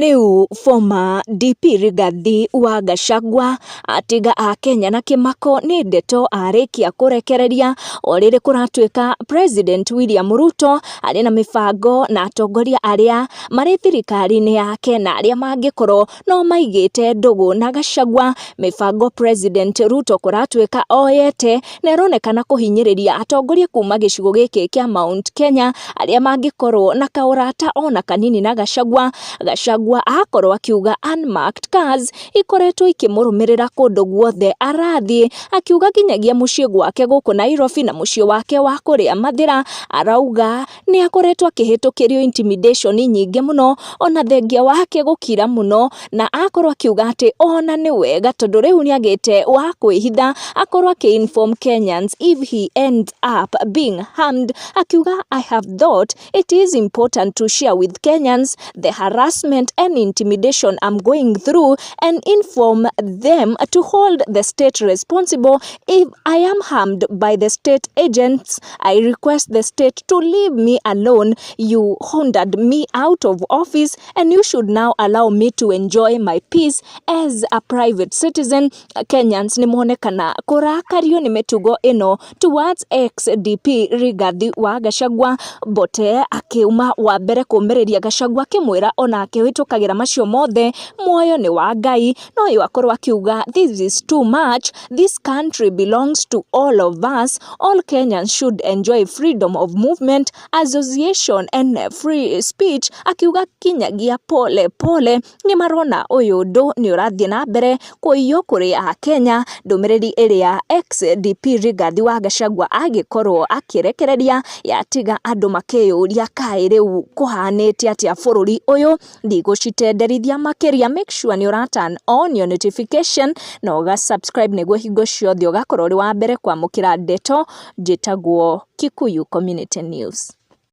Rĩu former DP Rigathi wa Gachagua atiga a Kenya na kĩmako nĩ ndeto arĩkia kũrekereria o rĩrĩ kũratuĩka President William Ruto arĩ na mĩbango na atongoria arĩa marĩ thirikari-inĩ yake na arĩa mangĩkorwo no maigĩte ndũgũ na Gachagua. Mĩbango President Ruto kũratuĩka oyete na ĩronekana kũhinyĩrĩria atongoria kuma gĩcigo gĩkĩ kĩa Mount Kenya arĩa mangĩkorwo na kaũrata ona kanini na Gachagua. Gachagua akorwo akiuga unmarked cars ikoretwo ikĩmũrũmĩrĩra kũndũ guothe arathiĩ, akiuga nginyagia mũciĩ gwake gũkũ Nairobi na mũciĩ wake wa kũrĩa Mathĩra, arauga nĩ akoretwo akĩhĩtũkĩrio intimidation nyingĩ mũno ona thengia wake gũkira mũno, na akorwo akiuga atĩ ona nĩ wega tondũ rĩu nĩ agĩte wa kwĩhitha, akorwo akĩ inform Kenyans if he ends up being harmed, akiuga, "I have thought it is important to share with Kenyans the harassment and intimidation I'm going through and inform them to hold the state responsible if I am harmed by the state agents. I request the state to leave me alone. You hounded me out of office and you should now allow me to enjoy my peace as a private citizen." Kenyans nĩ monekana kũrakario nĩ mĩtugo ĩno towards ex-DP Rigathi wa Gachagua. Mbote akiuma wa mbere kũmĩrĩria Gachagua, akĩmwĩra onake wĩtũkagĩra macio mothe, muoyo nĩ wa Ngai, no ũyũ akorwo akiuga, "This is too much. This country belongs to all of us. All Kenyans should enjoy freedom of movement, association and free speech," akiuga kinyagia pole pole nĩ marona ũyũ ũndũ nĩ ũrathiĩ na mbere kũiywo kũrĩ a Kenya. Ndũmĩrĩri ĩrĩa ex-DP Rigathi wa Gachagua agĩkorwo akĩrekereria yatiga andũ makĩyũria kaĩ rĩu kũhanĩte atĩa bũrũri ũyũ. Ndigũcitenderithia makĩria, make sure nĩ ũra turn on your notification na ũga subscribe nĩguo hingo ciothe ũgakorwo ũrĩ wa mbere kwamũkĩra ndeto. Njĩtagwo Kikuyu Community News.